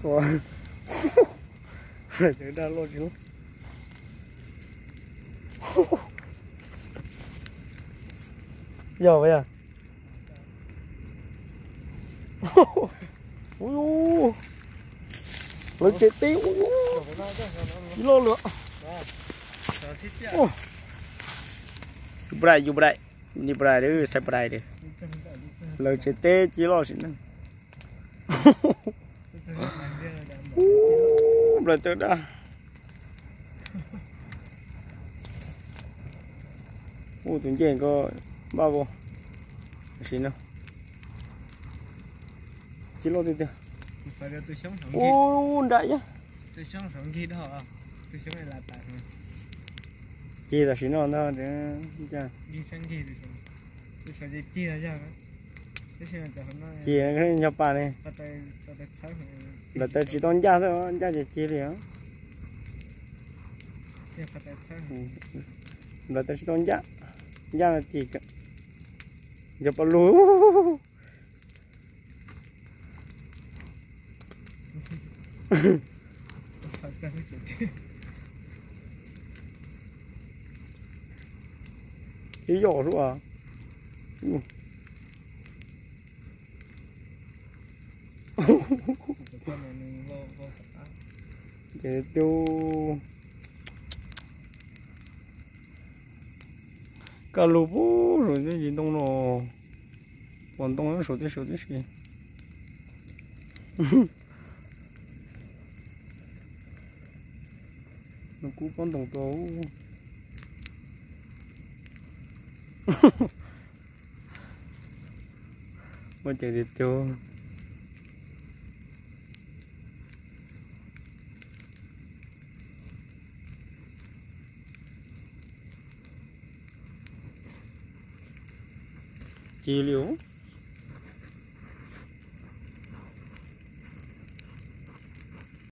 Ua, lawv cov daj loj tsis loj. Yog pas yog? Ua, lawv tsev teb ua, tsis loj lawm. Ua, yus prais, yus prais, yus prais, xav prais. Lawv tsev teb tsis loj sim neej. Nplaws taw daj. Ua tus ncej ko npaj vau. Tam sim no tsis loj tiag tiag. Ua nram yog. Cig tam sim no ntag. Cig, yog pas ne. Nplaws taw tsis tau ncaj xwb, ncaj ces cig li os. Nplaws taw tsis tau ncaj, ncaj no cig. Yog pas lug. Ib yom sub. Ces tub kaj lug pub zus tib si ntoo no, pom ntoo saum tib saum tib si. Nws kub pob ntoos tau. Muaj ceem tiag tiag. Cig li.